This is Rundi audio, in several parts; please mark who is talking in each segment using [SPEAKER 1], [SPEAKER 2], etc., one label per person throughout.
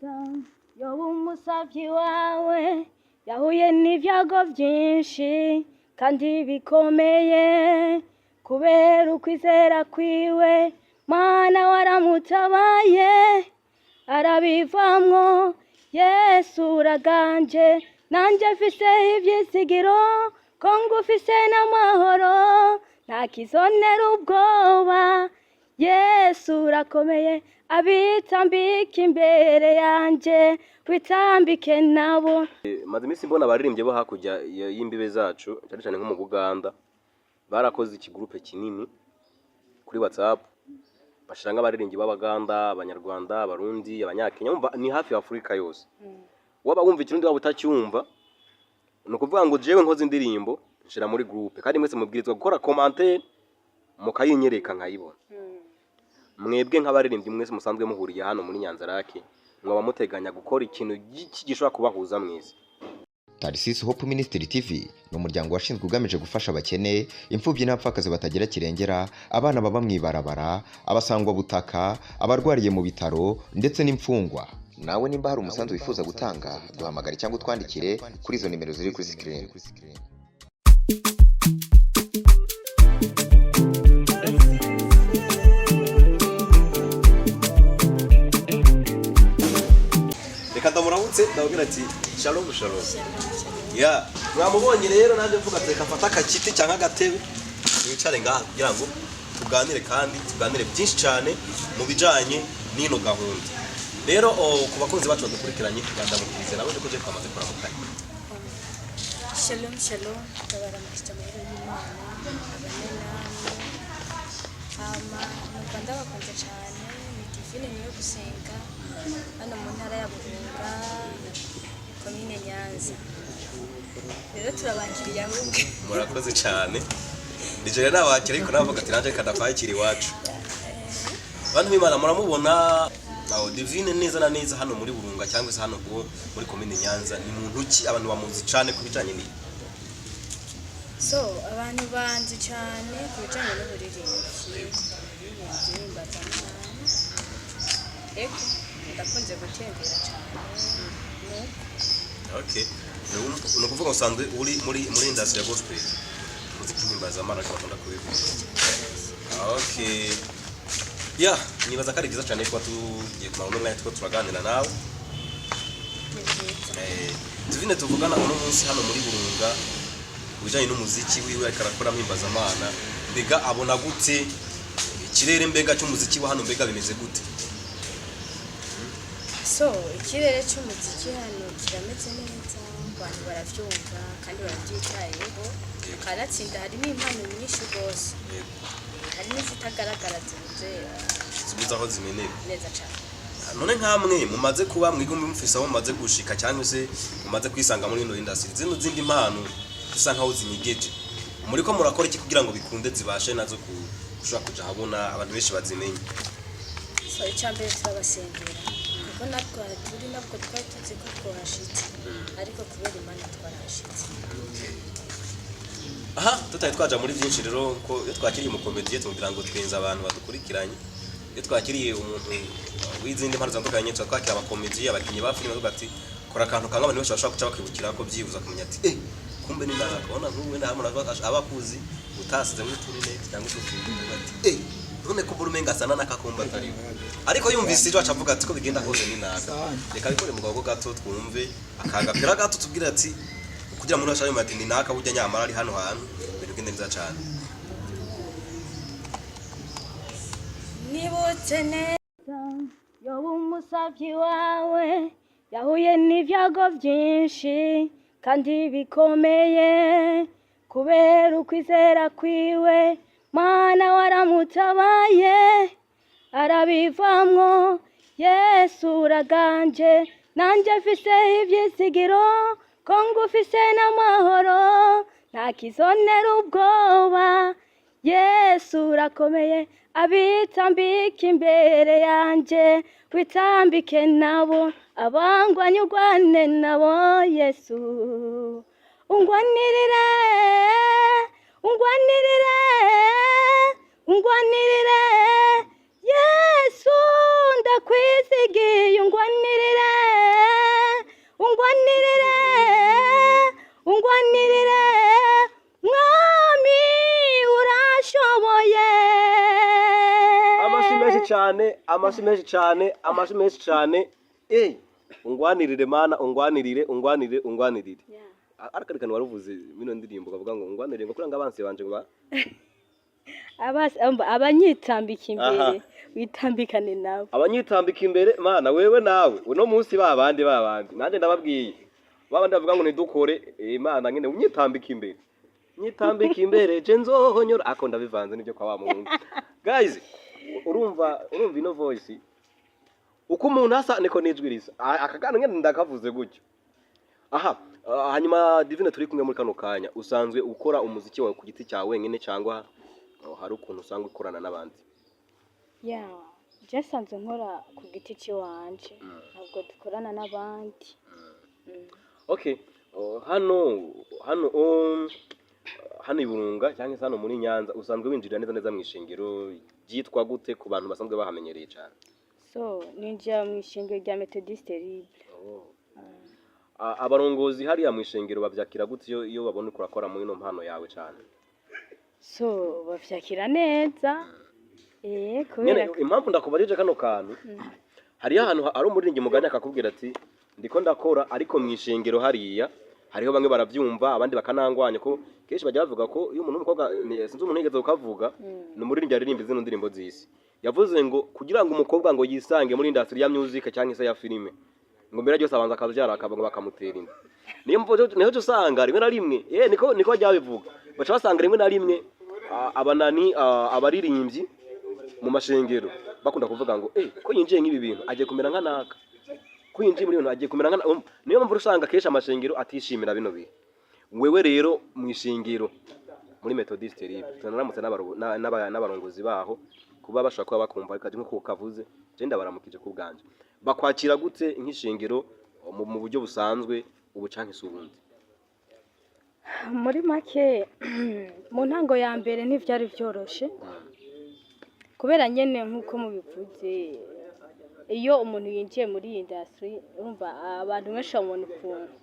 [SPEAKER 1] Yoba umusavyi wawe yahuye n'ivyago vyinshi kandi bikomeye kubera ukwizera kwiwe. Mana, waramutabaye arabivamwo. Yesu uraganje, nanje mfise ivyizigiro ko ngufise n'amahoro, nta kizonera ubwoba. Yesu urakomeye, abitambika imbere yanje witambike nabo.
[SPEAKER 2] Maze iminsi mbona abaririmbyi bo hakurya y'imbibe zacu, cyane cyane nko mu Buganda, barakoze ikigurupe kinini kuri WhatsApp, bashira nk'abaririmbyi b'Abaganda, Abanyarwanda, Abarundi, Abanyakenya. Wumva ni hafi ya Afurika yose. Waba wumva Ikirundi, waba utacyumva, ni ukuvuga ngo jewe nkoze indirimbo nshira muri groupe, kandi mwese mubwirizwa gukora commentaire mukayinyereka nkayibona. Mwebwe nk'abaririmbyi mwese musanzwe muhuriye hano muri Nyanzarake, mwaba muteganya gukora ikintu gishobora kubahuza mwese?
[SPEAKER 3] Tarisisi Hope Ministry TV ni umuryango washinzwe ugamije gufasha abakene, imfubyi n'abapfakazi batagira kirengera, abana baba mu ibarabara, abasangwabutaka, abarwariye mu bitaro ndetse n'imfungwa. Nawe nimba hari umusanzu wifuza gutanga, duhamagare cyangwa utwandikire kuri izo nimero ziri kuri screen.
[SPEAKER 2] Reka ndamuramutse, ndababwira ati: "Shalom, shalom." Ya, mwamubonye rero, nanjye mvuga ati reka mfate akakiti cyangwa agatebe wicare ngaha kugira ngo tuganire, kandi tuganire byinshi cyane mu bijanye n'ino gahunda. Rero ku bakunzi bacu badukurikiranye, ndamukirize nabo ko je twamaze kuramukanya.
[SPEAKER 4] Shalom, shalom, ndabaramukije, amahoro y'Imana abane namwe. Hama numva ndabakunze cyane. Ni Divine niyo gusenga hano mu ntara ya Burunga, komine Nyanza. Rero turabakiriye ahubwo.
[SPEAKER 2] Murakoze cyane. Nije rero nabakira, ariko navuga ati nanjye reka ndakwakira iwacu. Bantu b'Imana, muramubona aho Divine neza na neza hano muri Burunga cyangwa se hano muri komine Nyanza. Ni muntu ki? Abantu bamuzi cyane ku bijanye n'ibi?
[SPEAKER 4] So abantu banzi cyane ku bijyanye n'uburirimbyi, umuririmbyi w'imbazamana. Ego, ndakunze gutembera cyane nuko.
[SPEAKER 2] Okay, ni ukuvuga usanzwe uri muri industry ya gospel, muziki mpimbazamana, ariko bakunda kubivuga. Okay, ya, nibaza ko ari byiza cyane kuba tugiye kumara uno mwanya turiko turaganira nawe.
[SPEAKER 4] Ni byiza.
[SPEAKER 2] Divine tuvugana uno munsi hano muri Burunga, ku bijanye n'umuziki wiwe ariko arakora mpimbazamana, mbega abona gute ikirere mbega cy'umuziki wa hano? Mbega bimeze gute?
[SPEAKER 4] So ikirere cy'umuziki hano kirameze neza, abantu barabyumva kandi barabyitayeho, kanatsinda harimo impano nyinshi rwose. Hari n'izitagaragara zibuze.
[SPEAKER 2] Zibuze aho zimeneka.
[SPEAKER 4] Neza cyane.
[SPEAKER 2] None nkamwe mumaze kuba mwiga, mufise aho mumaze gushika cyangwa se mumaze kwisanga muri ino industry, zino zindi mpano zisa nkaho zinyegeje, muriko murakora iki kugira ngo bikunde zibashe nazo gushobora kuja habona, abantu benshi bazimenye?
[SPEAKER 4] So icya mbere turabasengera, kuko natwe aha turi ntabwo twari tuzi ko twahashitse, ariko kubera Imana twarahashitse.
[SPEAKER 2] Aha tutari twaja muri byinshi rero, ko iyo twakiriye umukomediye tumubwira ngo twenze abantu badukurikiranye. Iyo twakiriye umuntu w'izindi mpano zitandukanye, tuba twakira abakomediye, abakinnyi ba filime, tuvuga ati kora akantu kanga abantu benshi bashobora guca bakwibukira ko byibuza kumenya ati: "Eh, kumbe ni naka." Ubona nk'ubu wenda hamwe aba akuzi utasize muri turinete cyangwa utufilime, tuvuga ati: "Eh, none ko mbura umenga asa n'akakumba atariwe," ariko yumvise ijwi aca avuga ati ko bigenda kose ni naka. Reka bikore mu gahogo gato, twumve akagapira gato, tubwire ati kugira ngo umuntu ashake ati ni naka burya, nyamara ari hano hantu ibintu bigende neza cyane.
[SPEAKER 4] Nibutse neza.
[SPEAKER 1] Yoba umusavyi wawe yahuye n'ivyago vyinshi kandi bikomeye kubera ukwizera kwiwe. Mana, waramutabaye arabivamwo. Yesu uraganje, nanje mfise ivyizigiro ko ngufise n'amahoro, nta kizonera ubwoba. Yesu urakomeye, abitambika imbere yanje witambike nabo, abangwanya urwane nabo. Yesu ungwanirire, ungwanirire, ungwanirire. Yesu ndakwizigiye, ungwanirire.
[SPEAKER 2] cyane, amashi menshi cyane, amashi menshi cyane. Ungwanirire Mana, ungwanirire, ungwanirire, ungwanirire. Ariko reka waruvuze mino ndirimbo ukavuga ngo ungwanirire ngo kuranga abansi banje ngo
[SPEAKER 1] Abanyitambika imbere, witambikane nabo.
[SPEAKER 2] Abanyitambika imbere, Mana wewe nawe uno munsi babandi babandi nanje ndababwiye babandi bavuga ngo nidukore. Imana nyene unyitambika imbere, nyitambika imbere je nzohonyora ako ndabivanze nibyo kwa wa muhungu. Guys, urumva ino voice uko umuntu asa niko nijwi risa. Aka kana nyene ndakavuze gutyo aha. Hanyuma Divine turi kumwe muri kano kanya, usanzwe ukora umuziki wawe ku giti cyawe wenyine cyangwa hari ukuntu usanga ukorana n'abandi?
[SPEAKER 1] Ya, je nsanzwe nkora ku giti ciwanje, ntabwo dukorana n'abandi.
[SPEAKER 2] Okay, hano i Burunga cyangwa se hano muri Nyanza usanzwe winjirira neza neza mu ishengero ryitwa gute ku bantu basanzwe bahamenyereye cyane?
[SPEAKER 1] So ninjira mu ishengero rya Methodiste Libre.
[SPEAKER 2] Abarongozi hariya mu ishengero bavyakira gute iyo babona uko urakora muri ino mpano yawe cyane?
[SPEAKER 1] So bavyakira neza, kubera
[SPEAKER 2] Nyene impamvu ndakubajije kano kantu, hariyo ahantu hari umuririmbyi mugani akakubwira ati ndiko ndakora, ariko mu ishengero hariya hariho bamwe baravyumva abandi bakanangwanya, ko kenshi bajya bavuga ko iyo umuntu w'umukobwa sinzi umuntu yigeze kukavuga, ni umuririmbyi aririmba zino ndirimbo z'isi, yavuze ngo kugira ngo umukobwa ngo yisange muri industry ya music cyangwa se ya filime, ngo mbere byose abanza akabyara akaba ngo bakamutera inda. Niyo mpamvu niho usanga rimwe na rimwe niko bajya babivuga, baca basanga rimwe na rimwe abanani abaririmbyi mu mashengero bakunda kuvuga ngo ko yinjiye nk'ibi bintu agiye kumera nka naka, ko yinjiye muri bintu agiye kumera nka niyo mpamvu usanga kenshi amashengero atishimira bino bihe. Wewe rero mu ishengero muri Methodiste Libre, tunaramutse n'abarongozi baho kuba bashobora kuba bakumva ariko nkuko kavuze, je ndabaramukije ku bwanje. Bakwakira gute nk'ishengero mu buryo busanzwe ubu canke se ubundi?
[SPEAKER 1] Muri make, mu ntango ya mbere ntivyari vyoroshe, kubera nyene nk'uko mubivuze, iyo umuntu yinjiye muri iyi industry, urumva abantu benshi bamubona ukuntu.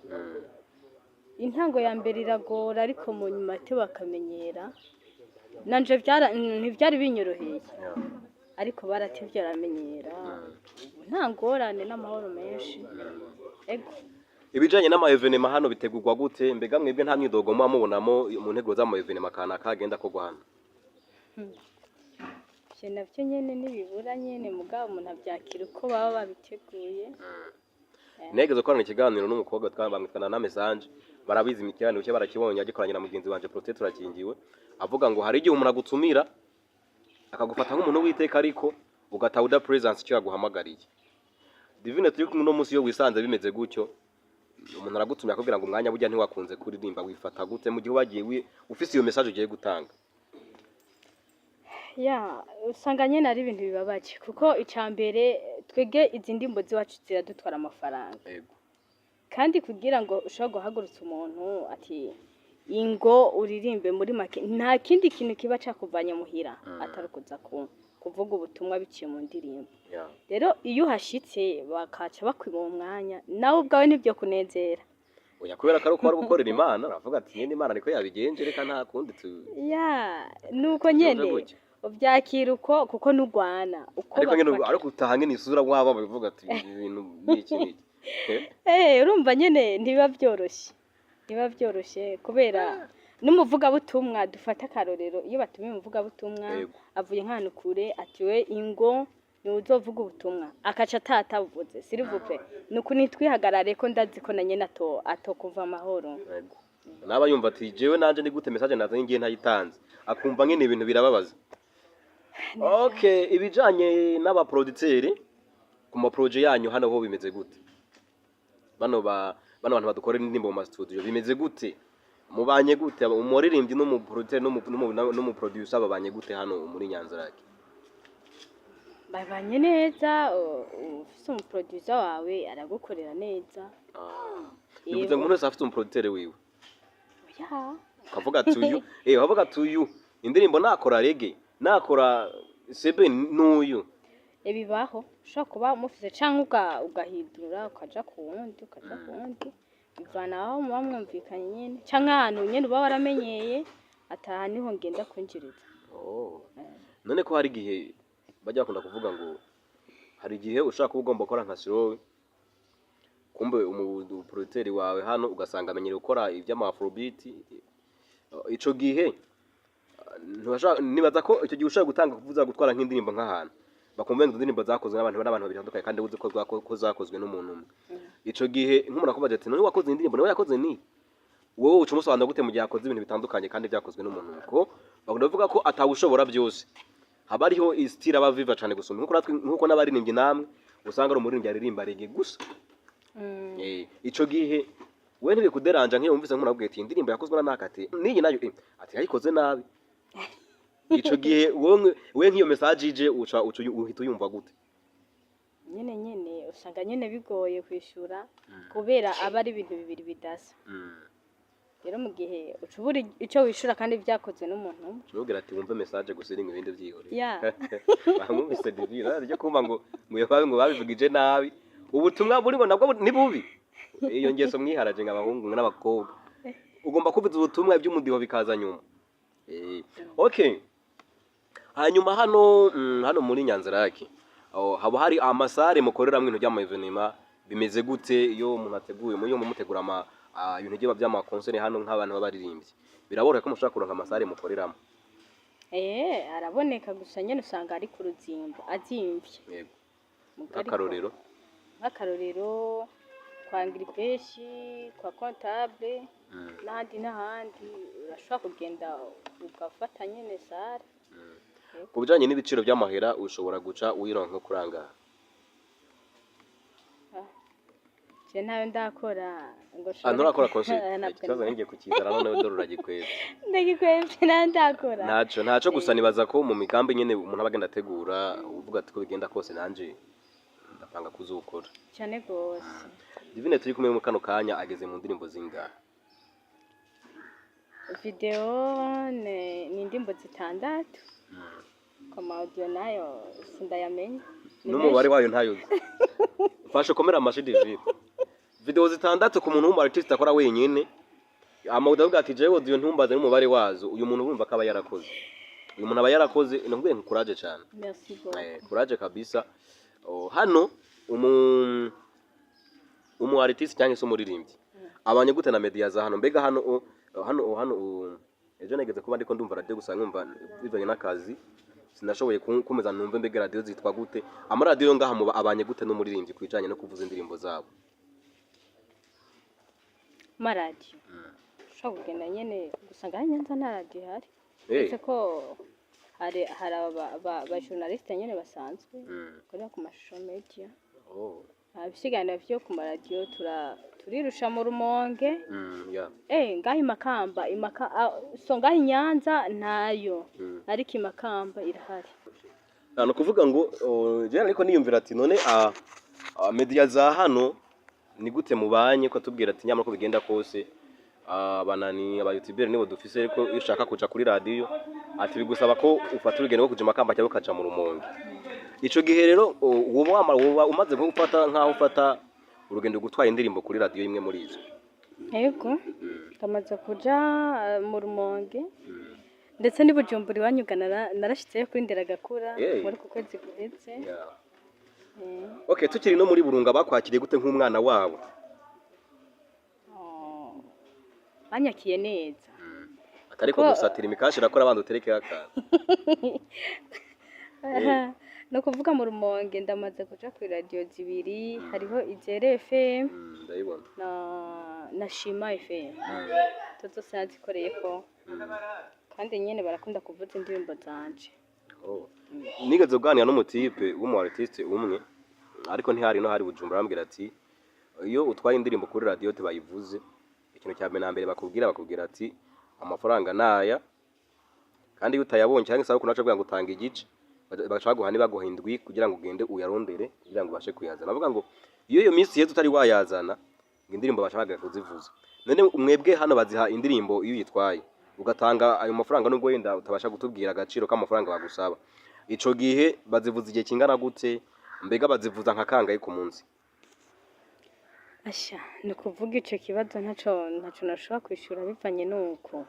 [SPEAKER 1] Intango ya mbere iragora, ariko mu nyuma te bakamenyera. Nanje ntivyari binyoroheye, ariko baratevye baramenyera. Ubu nta ngorane n'amahoro menshi, ego.
[SPEAKER 2] Ibijanye n'ama événements hano bitegurwa gute? Mbega mwebwe nta myidogo muba mubonamo mu nteguro z'ama événements kanaka agenda kogwa hano?
[SPEAKER 1] Ivyo navyo nyene ntibibura nyene, mugabo umuntu avyakira uko baba babiteguye.
[SPEAKER 2] Negeze gukorana ikiganiro n'umukobwa twabamwitana na message, barabizi ikiganiro cye barakibonye, agikoranye na mugenzi wanje Protet turakingiwe, avuga ngo hari igihe umuntu agutumira akagufata nk'umuntu w'iteka, ariko ugataha uda presence icyo yaguhamagariye. Divine turi kumwe uno munsi, iyo wisanze bimeze gutyo, umuntu aragutumira akubwira ngo umwanya burya ntiwakunze kuririmba, wifata gute mu gihe wagiye ufise iyo message ugiye gutanga?
[SPEAKER 1] Ya, usanga nyene ari ibintu bibabaje, kuko ica mbere twege izi ndimbo z'iwacu ziradutwara amafaranga. Kandi kugira ngo ushobore guhagurutsa umuntu ati ingo uririmbe, muri make nta kindi kintu kiba cakuvanye muhira atari ukuza kuvuga ubutumwa biciye mu ndirimbo. Rero iyo uhashitse bakaca bakwiba uwo mwanya, nawe ubwawe ntibyo kunezera.
[SPEAKER 2] Oya, kubera ko ari uko wari gukorera Imana, aravuga ati nyine Imana niko yabigenje, reka nta kundi tu
[SPEAKER 1] Ya, nuko nyene
[SPEAKER 2] gutya.
[SPEAKER 1] Uvyakira uko, kuko nugwana uko
[SPEAKER 2] Ariko nyine
[SPEAKER 1] bakwakira.
[SPEAKER 2] ariko utaha nyine isura waba babivuga ati ibi bintu ni iki n'iki.
[SPEAKER 1] Urumva nyene ntibiba vyoroshe, ntibiba vyoroshe, kubera n'umuvugabutumwa, dufata akarorero, iyo batumiye umuvugabutumwa avuye nk'ahantu kure ati we ingo niwe uzovuga ubutumwa, akaca atatabuvuze, s'il vous plaît, nuko nitwihagarare ko ndazi ko na nyene atokumva amahoro.
[SPEAKER 2] Yego. Naba yumva ati jewe nanje ni gute message nazanye ngiye ntayitanze, akumva nyine ibintu birababaza. Okay, ibijanye n'abaproducteur ku ma projet yanyu hano ho bimeze gute? Bano bantu badukorera indirimbo mu ma studio bimeze gute? Mubanye gute umuririmbyi n'umuproducteur n'umuproducer, babanye gute hano muri Nyanzarake?
[SPEAKER 1] Babanye neza. Ufise umuproducer wawe aragukorera neza.
[SPEAKER 2] Bivuze ngo umuntu wese afite umuproducteur wiwe?
[SPEAKER 1] Oya.
[SPEAKER 2] Ukavuga ati uyu, ukavuga ati uyu indirimbo nakora reggae, nakora sebe, n'uyu.
[SPEAKER 1] Bibaho, ushobora kuba umufise canke ugahindura ukaja ku wundi, ukaja ku wundi, bivana aho muba mwumvikanye nyene, canke ahantu nyene uba waramenyeye ataha niho ngenda kwinjiriza.
[SPEAKER 2] Oh. None ko hari igihe Bajya bakunda kuvuga ngo hari igihe ushaka kuba ugomba gukora nka slow, kumbe umuproducteur wawe hano ugasanga amenyereye gukora iby'ama afrobeat. Ico gihe nibaza ko icyo gihe ushobora gutanga kuvuza gutwara nk'indirimbo nk'ahantu bakumva ngo indirimbo zakozwe n'abantu babiri batandukanye, kandi uzi ko ko zakozwe n'umuntu umwe. Ico gihe nk'umuntu akubaza ati: "None wakoze indirimbo niwe yakoze?" Ni wowe uca umusobanura gute mu gihe yakoze ibintu bitandukanye kandi byakozwe n'umuntu umwe? Ko bakunda kuvuga ko atawushobora byose, haba hariho style aba viva cane gusumba, nkuko natwe, nkuko n'abaririmbyi namwe usanga ari umuririmbyi aririmba reggae gusa. Ico gihe we ntibikuderanja nk'iyo wumvise nk'umuntu akubwiye ati: "Indirimbo yakozwe na naka," ati: "N'iyi nayo," ati: "Yayikoze nabi"? Ico gihe wowe nk'iyo message ije, uca uhita uyumva gute?
[SPEAKER 1] Nyene usanga nyene bigoye kwishura kubera aba ari ibintu bibiri bidasa. Rero mu gihe uca ubura ico wishura kandi vyakozwe n'umuntu umwe.
[SPEAKER 2] Ucumubwira ati: "Wumve message gusa, irimwo ibindi vyihorere."
[SPEAKER 1] Ya.
[SPEAKER 2] Bamwumvise Divine ryo kumva ngo iyo ngo babivugije nabi, ubutumwa burimo nabwo ni bubi. Iyo ngeso mwiharaje nk'abahungu n'abakobwa, ugomba kuvuza ubutumwa, iby'umudiho bikaza nyuma. Okay, hanyuma hano muri Nyanzarake aho haba hari amasare mukoreramwo ibintu by'ama événements, bimeze gute iyo umuntu ateguye muri iyo mutegura ama ibintu by'ama concert hano nk'abantu b'abaririmbyi, biraboroha ko mushobora kuronka amasare mukoreramo?
[SPEAKER 1] Araboneka, gusa nyene usanga ari ku ruzimbo, azimvye. Muga ariko-
[SPEAKER 2] Nk'akarorero?
[SPEAKER 1] Nk'akarorero kwa Ngiripeshi, kwa Comptable, n'ahandi n'ahandi urashobora kugenda ugafata nyene salle.
[SPEAKER 2] Ku bijanye n'ibiciro by'amahera, ushobora guca uyironka kurangaha?
[SPEAKER 1] Je ntayo ndakora ngo
[SPEAKER 2] Ah, nturakora concert?
[SPEAKER 1] Ntabwo.
[SPEAKER 2] Ikibazo ngiye kukizana none dore uragikweza.
[SPEAKER 1] Ndagikwevye, ntayo ndakora.
[SPEAKER 2] Ntaco gusa nibaza ko mu migambi nyene umuntu aba agenda ategura, uvuga ati ko bigenda kose nanje ndapanga kuzokora.
[SPEAKER 1] Cyane gose.
[SPEAKER 2] Divine turi kumwe mu kano kanya ageze mu ndirimbo zingahe?
[SPEAKER 1] Video ni indirimbo zitandatu, ku audio nayo sindayamenya. Ni
[SPEAKER 2] N'umubare
[SPEAKER 1] menshi.
[SPEAKER 2] wayo ntayo uzi. Mfasha ukomere amashi Divine. Video zitandatu ku muntu w'umu artiste akora wenyine, amawuda avuga ati: "Jewe audio ntumbaze n'umubare wazo." Uyu muntu urumva ko aba yarakoze, uyu muntu aba yarakoze. Nakubwiye nka courage cyane.
[SPEAKER 1] Merci beaucoup.
[SPEAKER 2] Courage kabisa. Oh, hano umu artiste cyangwa se umuririmbyi abanye gute na media za hano? Mbega hano ejo nageze kuba ndiko ndumva radio gusa, nkumva bivanye n'akazi sinashoboye kumeza numve mbega radio zitwa gute. Amaradiyo ngaha muba abanye gute n'umuririmbyi kwijanye no kuvuza indirimbo zabo?
[SPEAKER 1] Amaradiyo ushobora kugenda nyene gusa ngaha i Nyanza nta radiyo ihari, uretse ko hari aba journaliste nyene basanzwe bakorera ku mashusho media. Ibiganiro vyo ku maradiyo turirusha mu Rumonge. Ngaha i Makamba, so ngaha i Nyanza ntayo, ariko i Makamba irahari.
[SPEAKER 2] Ah, ni ukuvuga ngo jewe ariko niyumvira ati none media za hano ni gute mubanye, ko tubwira ati nyamara ko bigenda kose abanani aba youtubeur nibo dufise, ariko iyo ushaka kuja kuri radio ati bigusaba ko ufata urugendo rwo kuja i Makamba cyangwa ukaja mu Rumonge. Ico gihe rero woba wamara woba umaze nko gufata nkaho ufata urugendo gutwara indirimbo kuri radio imwe muri izo?
[SPEAKER 1] Yego, ndamaze kuja mu Rumonge ndetse n'i Bujumbura iwanyu ga narashitseyo kuri Nderagakura muri uku kwezi guheze.
[SPEAKER 2] Okay, tukiri no muri Burunga, bakwakiriye gute nk'umwana wabo?
[SPEAKER 1] Oh, banyakiye neza.
[SPEAKER 2] Atariko gusatira imikashi irakora abandi uterekeho akantu.
[SPEAKER 1] No kuvuga mu Rumonge ndamaze kuja kuri radiyo zibiri, hariho Izere FM
[SPEAKER 2] Ndayibona.
[SPEAKER 1] na Shima FM. Zose nazikoreyeko kandi nyene barakunda kuvuza indirimbo zanje.
[SPEAKER 2] Oh. Nigeze kuganira n'umutipe w'umu artiste umwe, ariko ntihari no hari Bujumbura, arambwira ati iyo utwaye indirimbo kuri radio tubayivuze, ikintu cya mbere na mbere bakubwira ati amafaranga naya, kandi iyo utayabonye cyangwa se ukuntu ngo utanga igice, bagaca baguha nibaguha indwi kugira ngo ugende uyarondere kugira ngo ubashe kuyazana. Bavuga ngo iyo minsi iheze utari wayazana, ngo indirimbo baca bahagarika kuzivuza. None mwebwe hano baziha indirimbo iyo uyitwaye ugatanga ayo mafaranga, nubwo wenda utabasha kutubwira agaciro k'amafaranga bagusaba, ico gihe bazivuza igihe kingana gute? Mbega bazivuza nka kangahe ku munsi?
[SPEAKER 1] Asha, ni ukuvuga ico kibazo ntaco nashobora kwishura bivanye nuko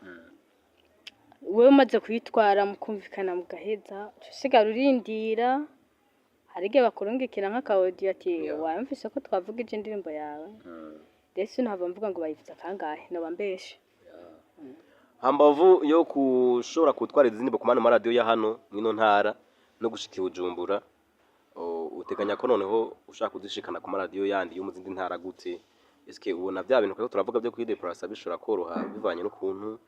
[SPEAKER 1] Wewe umaze kuyitwara mukumvikana mugaheza, uca usigara urindira. Hari igihe bakurungikira nk'aka audio ati wamvise ko twavugije indirimbo yawe. Rero sinahava mvuga ngo bayivuze kangahe, noba mbeshe.
[SPEAKER 2] Hambavu yo kushobora gutwara izi ndirimbo ku mano maradiyo ya hano mwino ntara no gushika i Bujumbura, uteganya ko noneho ushaka kuzishikana ku maradiyo yandi yo mu zindi ntara gute? Eske ubona bya bintu twari turavuga byo kwideplasa bishobora koroha bivanye n'ukuntu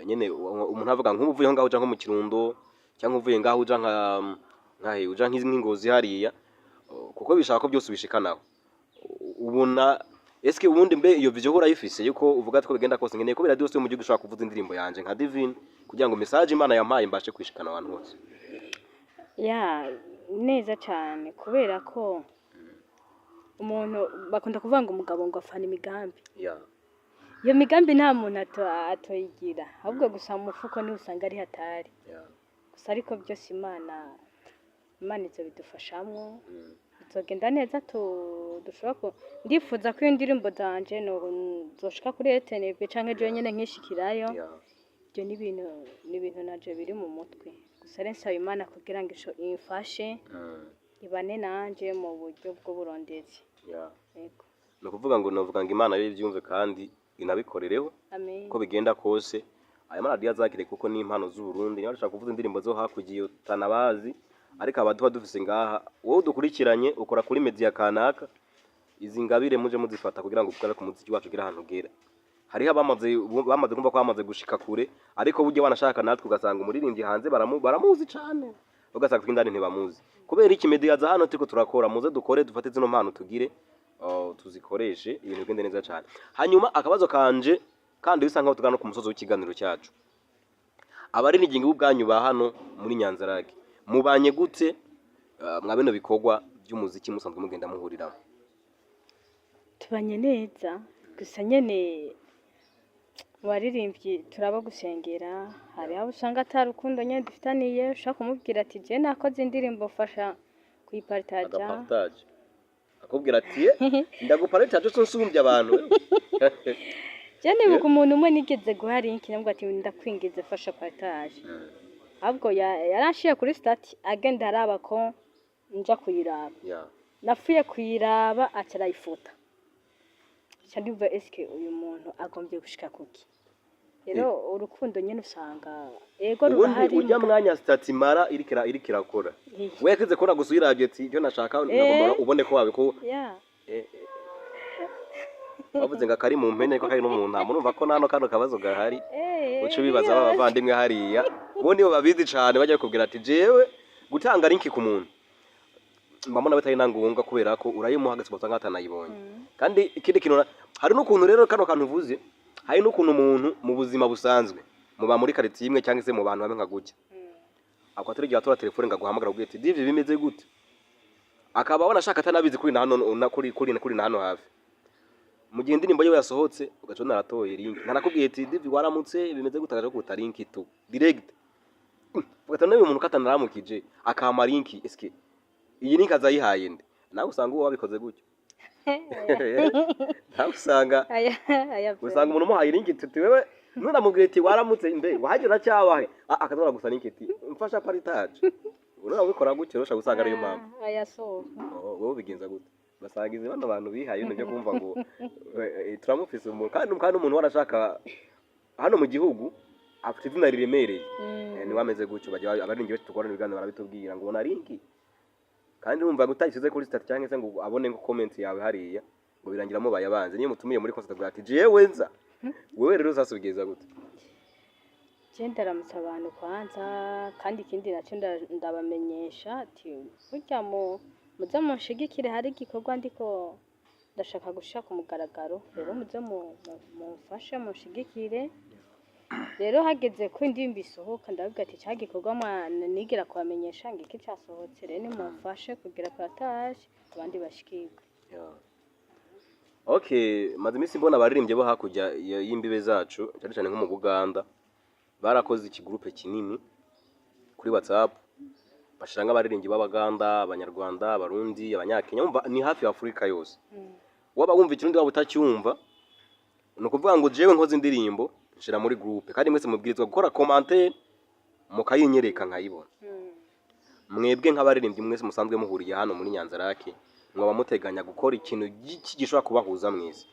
[SPEAKER 2] nyene umuntu avuga nk'ubu uvuye ngaho uja nko mu Kirundo, cyangwa uvuye ngaho uja nka he, uja nk'ingozi hariya, kuko bishaka ko byose ubishikanaho? Ubona eske ubundi mbe iyo vision urayifise yuko uvuga ati ko bigenda kose nkeneye ko radio yose yo mu gihugu ishobora kuvuza indirimbo yanje nka Divine, kugira ngo message Imana yampaye mbashe kwishikana abantu hose?
[SPEAKER 1] Ya, neza cyane, kubera ko umuntu bakunda kuvuga ngo umugabo ngo afana imigambi. Iyo migambi nta muntu atoyigira, ahubwo gusa mu mufuko niho usanga ari hatari. Gusa ariko byose Imana izo bidufashamwo, bizogenda neza. Tu dushobora ku ndifuza ko indirimbo zanje no zoshika kuri RTNB canke jewe nyene nkishikirayo. Ibyo ni ibintu naje biri mu mutwe. Gusa rero nsaba Imana kugira ngo imfashe, ibane nanje mu buryo bw'uburondezi. Yego.
[SPEAKER 2] Ni ukuvuga ngo novuga ngo Imana yo ibyumve kandi inabikorereho.
[SPEAKER 1] Amen.
[SPEAKER 2] Uko bigenda kose aya maradiyo azakire, kuko ni impano z'Uburundi. Niba dushaka kuvuza indirimbo zo hakurya iyo tutanabazi, ariko aba tuba dufise ngaha, wowe udukurikiranye ukora kuri media kanaka, izi ngabire muje muzifata kugira ngo ukore ku muziki wacu ugire ahantu ugera. Hariho abamaze bamaze kumva ko bamaze gushika kure, ariko burya wanashaka natwe ugasanga umuririmbyi hanze baramuzi cane, ugasanga twindani ntibamuzi. Kubera iki? Media za hano turiko turakora, muze dukore, dufate zino mpano tugire tuzikoreshe, ibintu bigende neza cane. Hanyuma akabazo kanje kandi bisa nkaho tugana no ku musozi w'ikiganiro cyacu: abaririmbyi b'ubwanyu ba hano muri Nyanzarake mubanye gute, mwa bino bikorwa by'umuziki musanzwe mugenda muhuriramo?
[SPEAKER 1] Tubanye neza, gusa nyene mu baririmbyi turaba gusengera. Hariho abo usanga ata rukundo nyene dufitaniye, ushobora kumubwira ati je nakoze indirimbo, fasha kuyiparitaja.
[SPEAKER 2] Agapartage akubwira ati ndagupartage so nsumbya abantu.
[SPEAKER 1] Je nibuka umuntu umwe nigeze guha link, namubwira ati ndakwingize fasha partage, ahubwo yaranshiye kuri statut, agenda araba ko nja kuyiraba. Napfuye kuyiraba aca arayifuta. Nca ndumva eske uyu muntu agombye gushika kuki? Rero urukundo nyene usanga ego
[SPEAKER 2] Ubundi
[SPEAKER 1] rurahari.
[SPEAKER 2] ujya mwanya statut imara iriko irakora, we yakize kubona gusa uyiravye ati ibyo nashaka nagomba ubone ko wabiko. Bavuze ngo akari mu mpene ariko kari no mu ntama. Urumva ko nano kano kabazo gahari. Uca ubibaza ba bavandimwe hariya, bo nibo babizi cane, bajya kubwira ati jewe gutanga link ku muntu mbamona bitari na ngombwa, kubera ko urayimuha agasaba usanga atanayibonye. Kandi ikindi kintu hari n'ukuntu rero kano kantu uvuze, hari n'ukuntu umuntu mu buzima busanzwe muba muri quartier imwe cyangwa se mu bantu bamwe nka gutya, ako atari igihe atora telefone ngo aguhamagara ubwira ati Divi bimeze gute, akaba abona ashaka atanabizi kuri na hano kuri na hano hafi. Mu gihe indirimbo yiwe yasohotse ugaca ubona aratoye link, ntanakubwiye ati Divi waramutse bimeze gute, agaca kuguta link tu direct, ugahita n'uyu muntu katanaramukije akampa link, eske iyi link azayihaye nde? Nawe usanga uwo wabikoze gutyo, nawe usanga
[SPEAKER 1] aya aya
[SPEAKER 2] usanga umuntu umuhaye link tuti wewe nunamubwira ati waramutse mbe wahagera uracyabahe. Akazabona gusa link ati mfasha partage. Urabona ubikora gutyo urusha gusanga ariyo mpamvu.
[SPEAKER 1] Aya so
[SPEAKER 2] Oh, wowe ubigenza gute? Basangiza bano bantu bihaye ibintu byo kumva ngo turamufise umuntu, kandi umuntu warashaka hano mu gihugu afite izina riremereye. Niwe ameze gutyo, bajya abaringi benshi dukorana ibiganiro barabitubwira ngo ubona link kandi urumva ngo utayishyize kuri statut cyangwa se ngo abone ngo comment yawe hariya, ngo birangira mubaye abanzi. Niyo mutumiye muri concert avuga ati jewe nza. Wewe rero uzasubiza gute?
[SPEAKER 1] Je ndaramutsa abantu kwanza, kandi ikindi nacyo ndabamenyesha ati burya mu muze munshigikire, hari igikorwa ndiko ndashaka gushira ku mugaragaro, rero muze mumfashe munshigikire. Rero hageze ko indirimbo isohoka ndababwira ati cya gikorwa nigira kubamenyesha ngiki casohotse, rero nimumfashe kugira partage abandi bashikirwe.
[SPEAKER 2] Yeah. Okay, maze iminsi mbona abaririmbyi bo hakurya y'imbibe zacu, cyane cyane nko mu Buganda, barakoze ikigurupe kinini kuri WhatsApp, bashira nk'abaririmbyi b'Abaganda, Abanyarwanda, Abarundi, Abanyakenya, umva ni hafi ya Afurika yose. Waba wumva Ikirundi waba utacyumva, ni ukuvuga ngo jewe nkoze indirimbo Nshira muri groupe, kandi mwese mubwirizwa gukora commentaire mukayinyereka nkayibona. Mwebwe nk'abaririmbyi mwese musanzwe muhuriye hano muri Nyanzarake, mwaba muteganya gukora ikintu gishobora kubahuza mwese?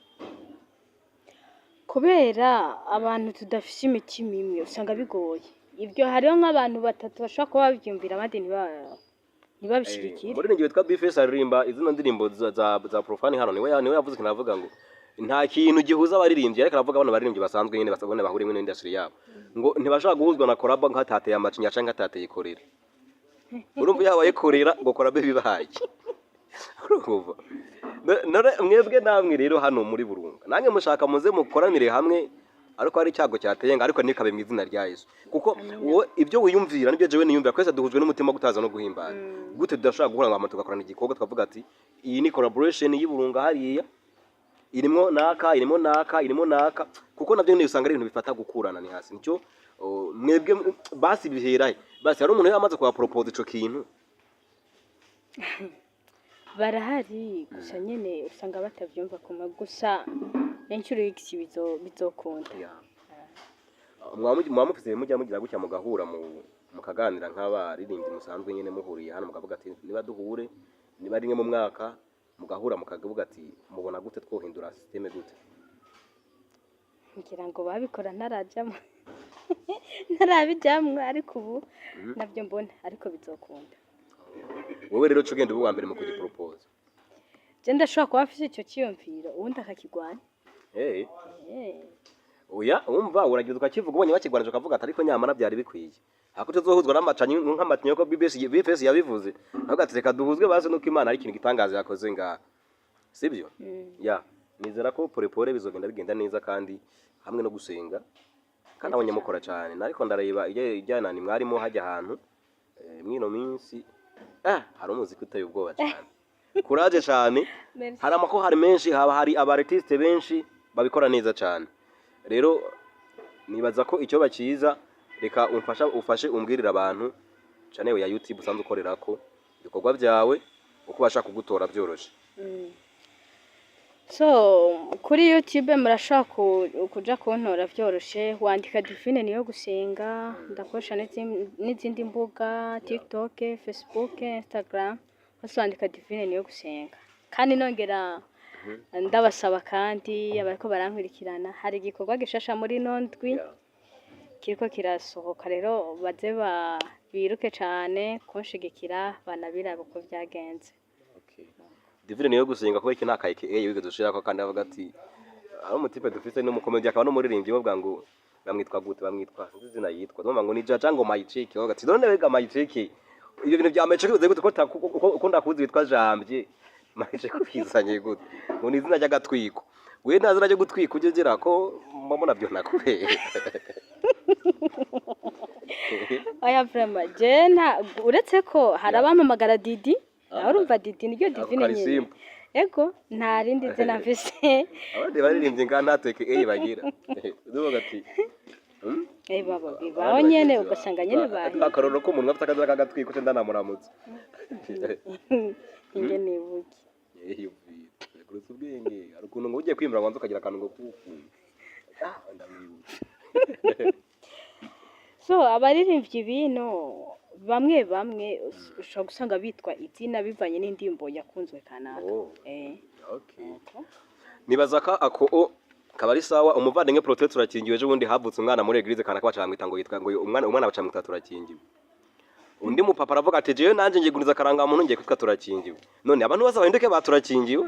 [SPEAKER 1] Kubera abantu tudafise imitima imwe, usanga bigoye ibyo. Hariho nk'abantu batatu bashobora kuba babyumvira, abandi ntibabishigikire.
[SPEAKER 2] Umuririmbyi witwa Bface aririmba izino ndirimbo za profane hano, niwe yavuze ikintu, avuga ngo nta kintu gihuza abaririmbyi, ariko aravuga bano baririmbyi basanzwe nyine basabone bahuriye muri industry yabo, ngo ntibashobora guhuzwa na collabo nk'atateye amacinya canke nkatateye korera. Urumva iyo habaye korera ngo collabo bibaye, urumva. None mwebwe namwe rero hano muri Burunga, nange mushaka muze mukoranire hamwe, ariko hari icyago cyateye ngo ariko ntikabe mu izina rya Yesu, kuko wowe ibyo wiyumvira nibyo jewe niyumvira, twese duhujwe n'umutima wo gutaza no guhimbara. Gute tudashobora guhura ngo hama tugakorana igikorwa, tukavuga ati iyi ni collaboration y'Iburunga hariya, irimwo naka, irimo naka, irimo naka? Kuko nabyo nyine usanga ari ibintu bifata gukurana, ni hasi nicyo. Oh, mwebwe basi biherahe? Basi hari umuntu yamaze kuba propose ico kintu?
[SPEAKER 1] Barahari, gusa nyene usanga batavyumva kumwe. Gusa inshuro y'igisi bizokunda.
[SPEAKER 2] Mwaba mufise, mujya mugira gutya mugahura mukaganira nk'abaririmbyi musanzwe nyine muhuriye hano, mukavuga ati niba duhure, niba rimwe mu mwaka mugahura mukavuga ati mubona gute twohindura système gute?
[SPEAKER 1] Ngira ngo babikora ntarajamwo, ntarabijamwo, ariko ubu nabyo mbona ariko bizokunda.
[SPEAKER 2] Wowe rero uca ugenda uba uwa mbere mu kugipropose?
[SPEAKER 1] Je ndashobora kuba mfise ico ciyumviro, uwundi akakigwanya.
[SPEAKER 2] Eh. Oya, umva, uragize ukakivuga, ubonye bakigwanije ukavuga ati ariko nyamara byari bikwiye hako tuzohuzwa n'amacanyi nk'amacinyo ko BBS BFS yabivuze, ahubwo ati reka duhuzwe basi nuko Imana ari ikintu gitangaza yakoze ngaha, sibyo? Ya, nizera ko pole pole bizogenda bigenda neza, kandi hamwe no gusenga, kandi abonye mukora cyane. Ariko ndareba ijyana ni mwarimo hajya ahantu mwino minsi hari umuziki uteye ubwoba cyane. Kuraje cyane.
[SPEAKER 1] Merci.
[SPEAKER 2] Hari amakorali menshi, haba hari aba artiste benshi babikora neza cyane. Rero nibaza ko icyo bakiza, reka umfasha, ufashe umbwirire abantu channel ya YouTube usanzwe ukorerako ibikorwa byawe, uko bashaka kugutora byoroshe.
[SPEAKER 1] So kuri YouTube murashobora kuja kuntora vyoroshe, wandika Divine Niyo Gusenga. Ndakoresha n'izindi mbuga, TikTok, Facebook, Instagram, hose wandika Divine Niyo Gusenga. Kandi nongera ndabasaba kandi abariko barankurikirana, hari igikorwa gishasha muri ino ndwi kiriko kirasohoka, rero baze biruke cane kunshigikira, banabirabe uko vyagenze.
[SPEAKER 2] Okay. Divine Niyo Gusenga, kubera iki nta kayike wigeze ushirako? Kandi avuga ati ari umutipe dufise n'umukomedi akaba n'umuririmbyi, bavuga ngo bamwitwa gute, bamwitwa sinzi izina yitwa, ndumva ngo ni Jaja ngo Mayichiki, bavuga ati none wega Mayichiki, ibyo bintu bya Mayichiki bivuze gute, ko ko ndakuzi witwa Jambye, Mayichiki ubizanye gute? Ngo ni izina ry'agatwiko. We nta zina ryo gutwika ujye ugira, ko mbona byo nakubera.
[SPEAKER 1] Oya, vraiment je nta, uretse ko hari abampamagara Didi.
[SPEAKER 2] Ah.
[SPEAKER 1] Urumva Didi niryo
[SPEAKER 2] Ako
[SPEAKER 1] Divine
[SPEAKER 2] kari
[SPEAKER 1] nyene.
[SPEAKER 2] simple.
[SPEAKER 1] Ego, nta rindi zina mfise.
[SPEAKER 2] Abandi baririmbye ngaha nta teke bagira, uvuga ati
[SPEAKER 1] Eh, baba bibaho nyene, ugasanga nyene bahi
[SPEAKER 2] Akarorero ko umuntu afite akazina k'agatwiko ce ndanamuramutse.
[SPEAKER 1] Inge nibuke.
[SPEAKER 2] Yiyumvira kurutsa ubwenge, hari ukuntu ngo ugiye kwimura wanza ukagira akantu ngo kuku, ah, ndamwibutse.
[SPEAKER 1] So abaririmbyi bino bamwe bamwe ushobora gusanga bitwa izina bivanye n'indirimbo yakunzwe kanaka.
[SPEAKER 2] Oh.
[SPEAKER 1] Eh.
[SPEAKER 2] Okay. Nibaza ko ako o kaba ari sawa. Umuvandimwe Prote Turakingiwe, ejo bundi havutse umwana muri église kanaka, bacamwita ngo yitwa ngo umwana bacamwita Turakingiwe. Undi mupapa aravuga ati jewe nanje ngiye guniza akarangamuntu, ngiye kwitwa Turakingiwe. None abantu bose bahinduke ba Turakingiwe?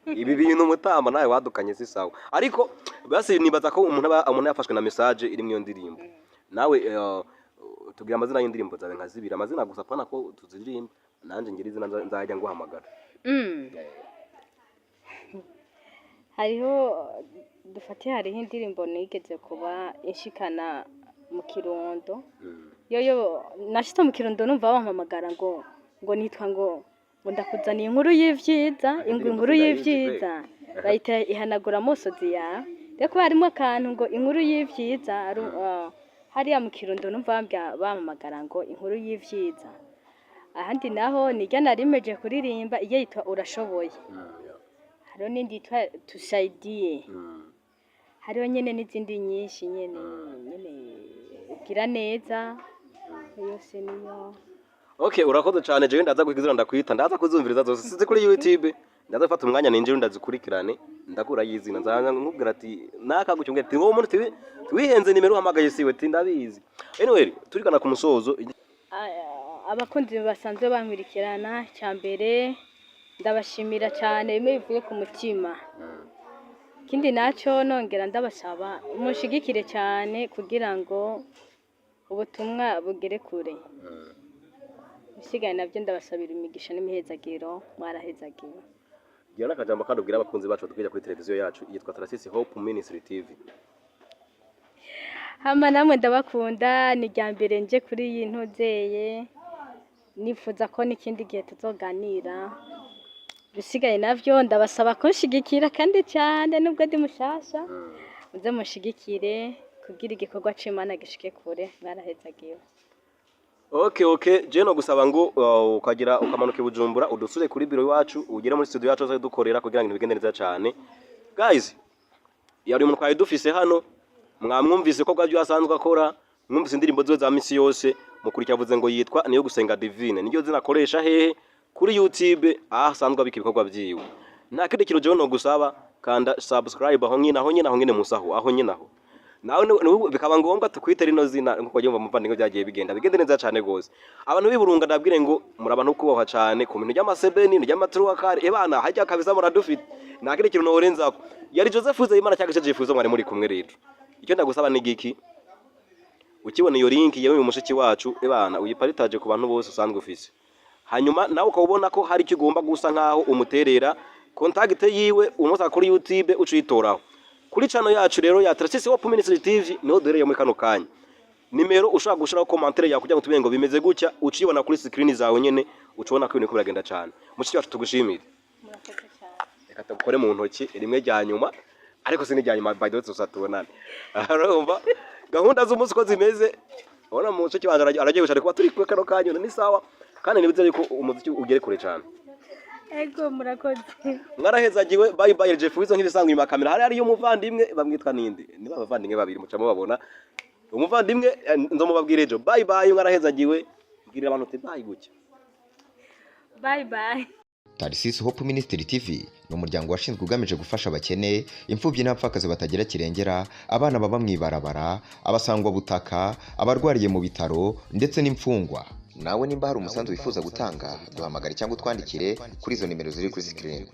[SPEAKER 2] Ibi bintu mutamba nawe wadukanye si sawa. Ariko basi nibaza ko umuntu aba umuntu yafashwe na message iri mu iyo ndirimbo. Nawe tubwira amazina y'indirimbo zawe nka zibiri, amazina gusa, apana ko tuziririmba, nanje ngira izina nzajya nguhamagara.
[SPEAKER 1] Hariho, dufate, hariho indirimbo nigeze kuba inshikana mu Kirundo. Yoyo nashitse mu Kirundo numva bampamagara ngo nitwa ngo ndakuzaniye inkuru y'ivyiza, ngo
[SPEAKER 2] Indirimbo
[SPEAKER 1] inkuru
[SPEAKER 2] sindayizi.
[SPEAKER 1] y'ivyiza bayita ihanagura amosozi yawe. Rero kuba harimo akantu ngo inkuru y'ivyiza, hariya mu Kirundo numva bampamagara ngo inkuru y'ivyiza. Ahandi naho nirya narimeje kuririmba, iyo yitwa Urashoboye. Hariho n'indi yitwa Tusaidiye. Hariho nyene n'izindi nyinshi nyene ugira neza yose niyo.
[SPEAKER 2] Okay, urakoze cyane. Jewe ndaza kwigizira, ndakwita, ndaza kuzumviriza zose sizi kuri YouTube. Ndaza gufata umwanya ninjire ndazikurikirane, ndakura yizina, nzaza nkubwira ati nakagucyumbwira ati wowe umuntu tiwihenze nimero uhamagaye siwe, ati ndabizi. Anyway, turikana ku musozo.
[SPEAKER 1] Abakunzi basanzwe bankurikirana, cya mbere ndabashimira cyane bimwe bivuye ku mutima. Ikindi nacyo nongera ndabasaba mushigikire cyane kugira ngo ubutumwa bugere kure. Ibisigaye nabyo ndabasabira imigisha n'imihezagiro, mwarahezagiwe.
[SPEAKER 2] Gira n'akajambo kandi ubwira abakunzi bacu badukurikira kuri televiziyo yacu yitwa Tarasisi Hope Ministry TV.
[SPEAKER 1] Hama namwe ndabakunda. Ni irya mbere nje kuri iyi ntuzeye, nifuza ko n'ikindi gihe tuzoganira. Ibisigaye navyo ndabasaba kunshigikira kandi cyane, nubwo ndi mushasha, muze mushigikire kugira igikorwa c'Imana gishike kure. Mwarahezagiwe.
[SPEAKER 2] Okay, je no gusaba ngo ukagira ukamanuka i Bujumbura, udusure kuri biro iwacu, ugere muri studio yacu dukorera kugira ngo ibintu bigende neza cyane. Guys, yari umuntu twari dufise hano, mwamwumvise ko bwabyo asanzwe akora, mwumvise indirimbo ziwe za misi yose. Mukurikira avuze ngo yitwa Niyo Gusenga Divine, niryo zina akoresha hehe? Kuri YouTube, aho asanzwe abika ibikorwa vyiwe. Nta kindi kintu jewe no gusaba, kanda subscribe aho nyine, aho nyine, aho nyine musaho, aho nyine, aho nawe bikaba ngombwa tukwite rino zina nkuko wagiye wumva muvandimwe. Byagiye bigenda bigende neza cyane gose. Abantu b'iburunga ndabwire ngo muri abantu kubahwa cyane ku bintu by'amasebeni by'amaturuwakari, ebana hajya kabisa muradufite. Nta kindi kintu norenzako. Yari Joseph Uzeyimana cyangwa se Jifuzo mwari muri kumwe. Rero icyo ndagusaba ni giki? Ukibona iyo link yewe mushiki wacu, ebana uyiparitaje ku bantu bose usanzwe ufise, hanyuma nawe ukaba ubona ko hari icyo ugomba gusa nkaho umuterera contact yiwe umusa kuri YouTube, ucuyitoraho kuri channel yacu rero ya Tarasisi Hope Ministry TV, niho duhereye muri kano kanya. Nimero ushobora gushiraho commentaire yawe kugira ngo tumenye ngo bimeze gutya, ucibona kuri screen zawe nyene, ucubona ko ibintu biriko biragenda cyane. Mushiki wacu, tugushimire.
[SPEAKER 1] Murakoze cyane.
[SPEAKER 2] Reka tugukore mu ntoki rimwe rya nyuma, ariko si n'irya nyuma by the way, tuza tubonane. Urumva gahunda z'umunsi uko zimeze. Ubona mushiki wanje aragiye gushaka kuba turi kwe kano kanya ni sawa, kandi nibize yuko umuziki ugere kure cyane.
[SPEAKER 1] Ego, murakoze.
[SPEAKER 2] Mwarahezagiwe, bye bye. Jeff Wizo nk'ibisanzwe, inyuma ya kamera hari hariyo umuvandimwe bamwitwa ninde? Niba abavandimwe babiri mucamo babona umuvandimwe, nzomubabwira ejo. Bye bye, mwarahezagiwe. Mbwirira abantu uti bye gutya.
[SPEAKER 1] Bye bye.
[SPEAKER 3] Tarisisi Hope Ministry TV ni umuryango washinzwe ugamije gufasha abakene, imfubyi n'abapfakazi batagira kirengera, abana baba mu ibarabara, abasangwabutaka, abarwariye mu bitaro ndetse n'imfungwa. Nawe nimba hari umusanzu wifuza gutanga, duhamagare cyangwa utwandikire kuri izo nimero ziri kuri screen.